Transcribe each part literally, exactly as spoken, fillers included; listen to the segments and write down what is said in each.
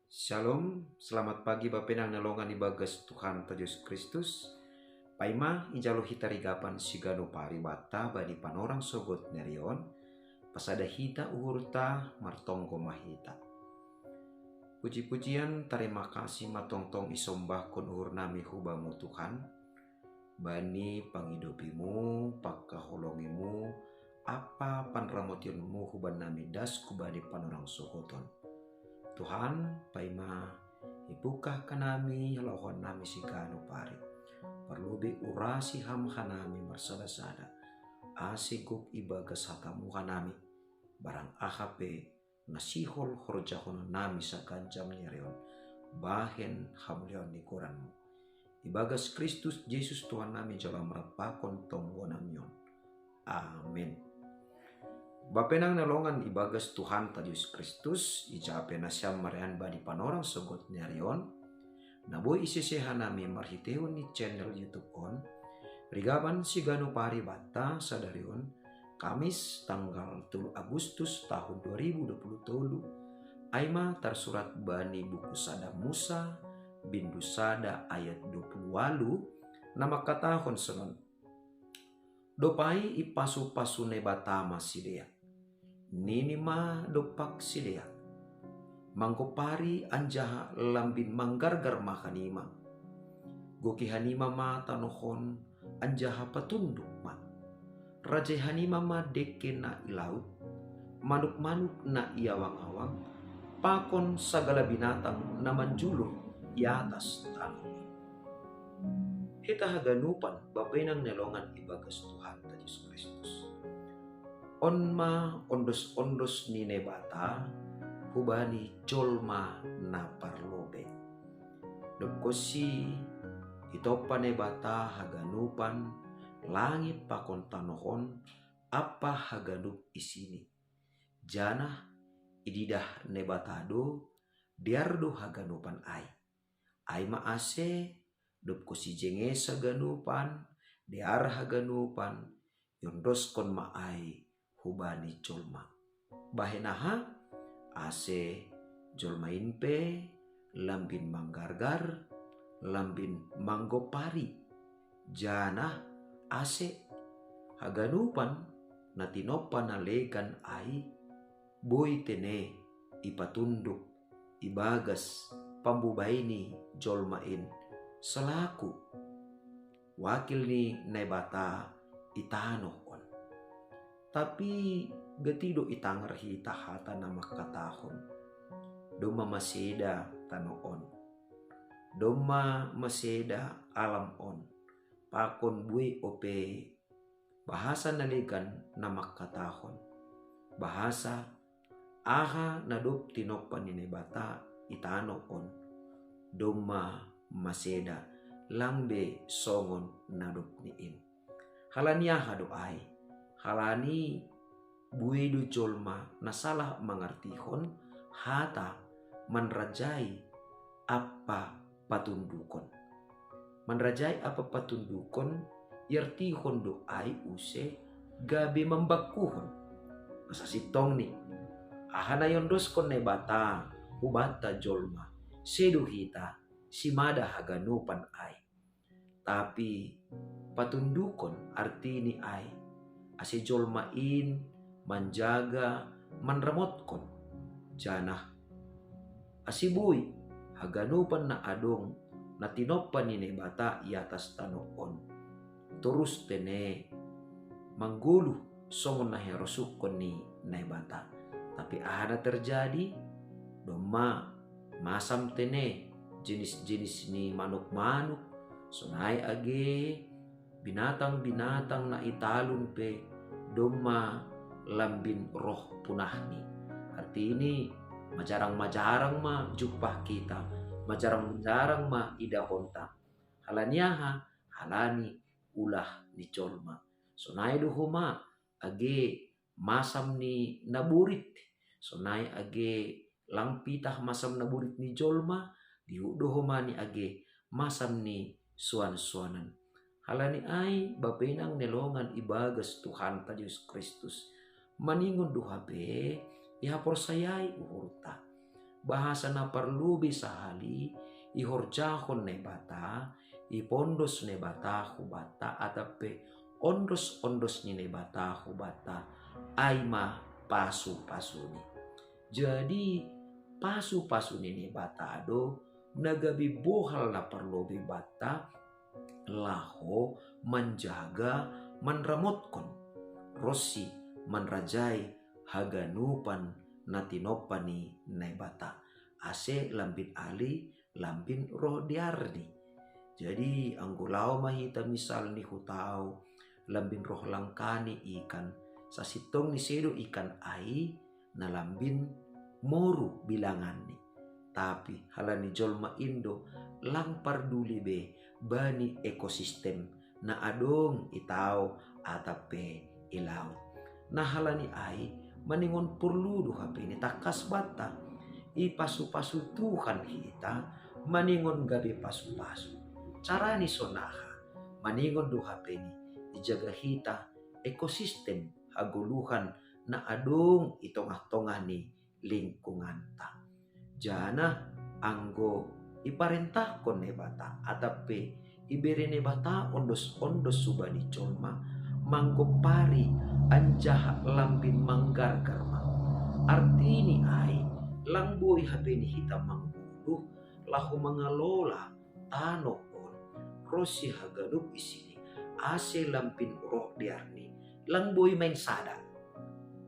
Shalom, selamat pagi bapenang na longan ibagas Tuhanta Jesus Kristus. Paima ijalo hita rigapan siganup ari banta bani panorang sogot ni ari on, pasada hita uhurta, martonggo ma hita. Puji-pujian, tarima kasih ma tongtong isombahkon uhurnami hu Bamu Tuhan, bani pangidopiMu, pangkaholongiMu, ampa panramotionMu hubannami das hubani panorang sogot on. Tuhan, paima ipungkah hanami halaohonnami siganup ari. Parlobei urasi Ham hanami marsada-sada, ase gok ibagas hataMu hanami, barang aha pe na sihol horjahononnami saganjang ni ari on, bahen hamuliaon ni goranMu. Ibagas Kristus Jesus Tuhannami jalo Ham rap pakon tonggonami on. Amen. Bapenang na longan ibagas Tuhanta Jesus Kristus, ija pe nasiam marean bani panorang sogot ni ari on, na boi isese hanami marhiteihon ni channel YouTube on, rigapan siganup ari banta sadari on, Kamis tanggal tolu Agustus tahun dua ribu dua puluh tolu, ai ma tarsurat bani buku sada Musa, bindu sada ayat dua puluh walu, na mangkatahon sonon: Dob ai ipasu-pasu Naibata ma sidea. Nini ma dompak sidea: Manggopari anjaha lambin manggargar ma hanima. Goki hanima ma tanoh on anjaha patunduk ma. Rajai hanima ma dengke na i laut, manuk-manuk na i awang-awang, pakon sagala binatang na manjulur i atas tanoh on. Hita haganupan bapenang na longan ibagas Tuhanta Jesus Kristus. On ma ondos-ondos ni Naibata hubani jolma na parlobei. Dob konsi itompa Naibata haganupan langit pakon tanoh on ampa haganup isini. Janah ididah Naibata do, dear do haganupan ai. Ai ma ase, dob konsi jengesa haganupan, dear haganupan, iondoskon ma ai hubani jolma. Bahen aha? Ase jolma in pe lambin manggargar, lambin manggopari, janah ase haganupan na tinompa na legan ai, boi tene ipatunduk ibagas pambubai ni jolma in salaku wakil ni Naibata i tanoh on. Tapi gati do itangar hita hata na mangkatahon: Domma maseda tanoh on, domma maseda alam on, pakon buei ope bahasa na legan na mangkatahon: Bahasa aha na dob tinompa ni Naibata i tanoh on, domma maseda, lang be songon na dob ni in. Halani aha do ai? Halani buei do jolma na salah mangartihon hata manrajai ampa patundukon. Manrajai ampa patundukon iartihon do ai use gabe mambangkuhon. Asa sintongni, aha na iondoskon Naibata hubanta jolma, sedo hita, simada haganupan ai. Tapi patundukon artini ai, ase jolma in manjaga, manramotkon, janah ase boi haganupan na adong na tinompa ni Naibata i atas tanoh on, torus tene manggoluh songon na herosukkon ni Naibata. Tapi aha na terjadi? Domma masam tene jenis-jenis ni manuk-manuk, sonai age binatang-binatang na i talun pe domma lambin roh punahni. Artini, majarang-majarang ma jumpah hita, majarang-majarang ma idahonta. Halani aha? Halani ulah ni jolma. Sonai do homa age masam ni naborit, sonai age lang pitah masam naborit ni jolma, dihut do homa ni age masam ni soan-soanan. Halani ai bapenang na longan ibagas Tuhanta Jesus Kristus, maningon do hape ihaporsayai uhurta. Bahasa na parlu be sahali ihorjahon Naibata, ipondos Naibata hubanta, atap pe ondos-ondos ni Naibata hubanta, ai ma pasu-pasuni. Jadi pasu-pasu ni Naibata do na gabe bohal na parlobei banta, laho manjaga, manramotkon, ronsi manrajai haganupan na tinompa ni Naibata, ase lambin ali, lambin roh di arni. Jadi anggo laho ma hita misalni hu tao, lambin roh langkani ikan, sasintongni sedo ikan ai, na lambin moru bilanganni. Tapi halani jolma in do lang parduli be bani ekosistem na adong i tao atap pe i laut. Na halani ai maningon porlu do hape ni tangkas banta, ipasu-pasu Tuhan hita maningon gabe pasu-pasu. Carani sonaha? Maningon do hape ni ijaga hita ekosistem hagoluhan na adong i tongah-tongah ni lingkunganta. Janah anggo iparentahkon Naibata atap pe ibere Naibata ondos-ondos hubani jolma, manggompari anjaha lambin manggargar ma. Artini ai lang boi hape ni hita manggoluh laho mangalola tano on ronsi haganup isini, ase lambin roh di arni, lang boi main sada.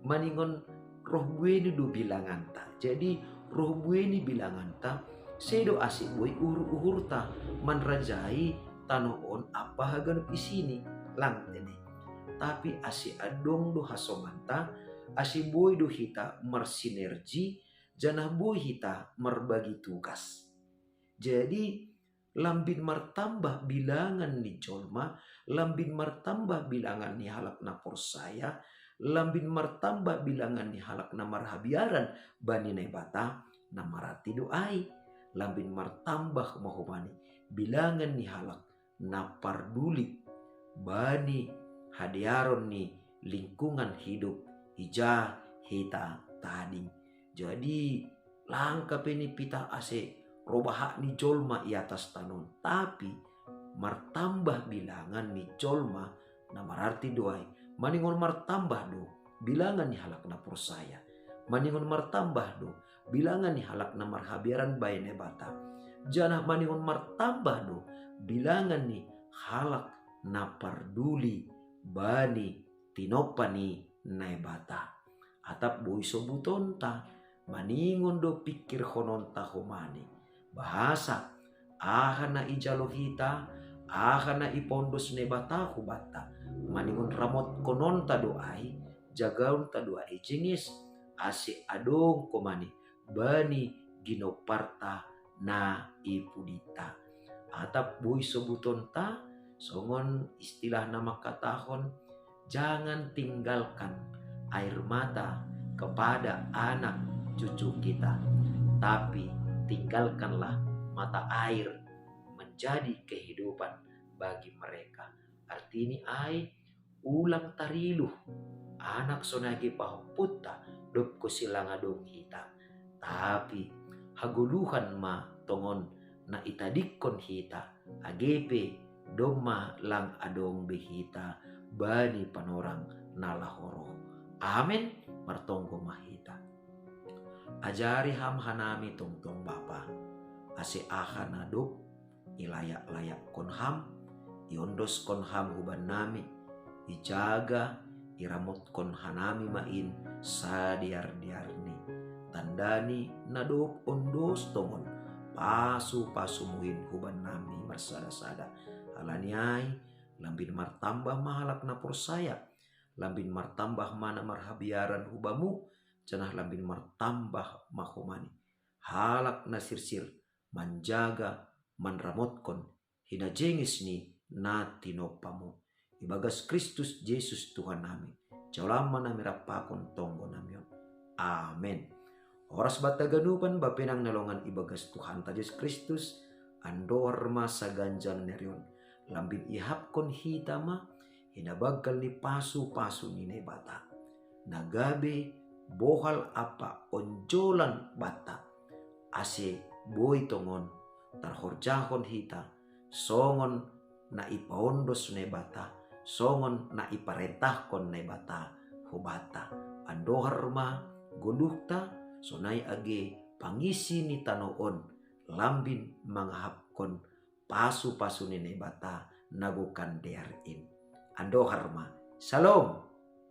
Maningon roh bueni do bilanganta. Jadi roh bueni bilanganta, sedo ase boi uhur-uhurta manrajai tano on ampa haganup isini, lang tene. Tapi ase adong do hasonganta, ase boi do hita marsinergi, janah boi hita marbagi tugas. Jadi lambin martambah bilangan ni jolma, lambin martambah bilangan ni halak na porsaya, lambin martambah bilangan ni halak na marhabiaran bani Naibata, na mararti do ai lambin martambah ma homa ni bilangan ni halak na parduli bani hadearon ni lingkungan hidup ija hita tading. Jadi lang hape ni pitah ase ro bahat ni jolma i atas tano on, tapi martambah bilangan ni jolma, na mararti do ai maningon martambah do bilangan ni halak na porsaya, maningon martambah do bilangan ni halak na marhabiaran bani Naibata, janah maningon martambah do bilangan ni halak na parduli bani tinompa ni Naibata. Atap boi sobutonta, maningon do pingkirhononta homa ni, bahasa aha na ijalo hita, aha na ipondos Naibata hubanta, maningon ramotkononta do ai, jagaonta do ai jenges, ase adong homa ni bani ginomparta na i pudinta. Atap boi sobutonta, songon istilah na mangkatahon, jangan tinggalkan air mata kepada anak cucu kita, tapi tinggalkanlah mata air menjadi kehidupan bagi mereka. Artini ai, ulang tariluh anak sonai age pahompunta, dob hosi lang adong hita. Tapi hagoluhan ma tongon na itadingkon hita, age pe domma lang adong be hita bani panorang na laho roh. Amen. Martonggo ma hita. Ajari Ham hanami tongtong Bapa, ase aha na dob ilayak-layakkon Ham, iondoskon Ham hubannami, ijaga, iramotkon hanami ma in sadear-dearni. Tandani na dob ondos tongon pasu-pasuMu in hubannami marsada-sada. Halani ai, lambin martambah ma halak na porsaya, lambin martambah ma na marhabiaran hu Bamu, janah lambin martambah ma homa ni halak na sirsir manjaga, manramotkon hinajenges ni na tinompaMu. Ibagas Kristus Jesus Tuhannami, jaloon ma nami rap pakon tonggonami on. Amen. Horas banta haganupan, bapenang na longan ibagas Tuhanta Jesus Kristus, andohar ma saganjang ni ari on, lambin iahapkon hita ma hinabanggal ni pasu-pasu ni Naibata, na gabe bohal ampa onjolan banta, ase boi tongon tarhorjahon hita songon na ipaondos Naibata, songon na iparentahkon Naibata hubanta. Andohar ma goluhta, sonai age pangisi ni tano on lambin mangahapkon pasu-pasu ni Naibata na gokan dear in. Andohar ma. Shalom.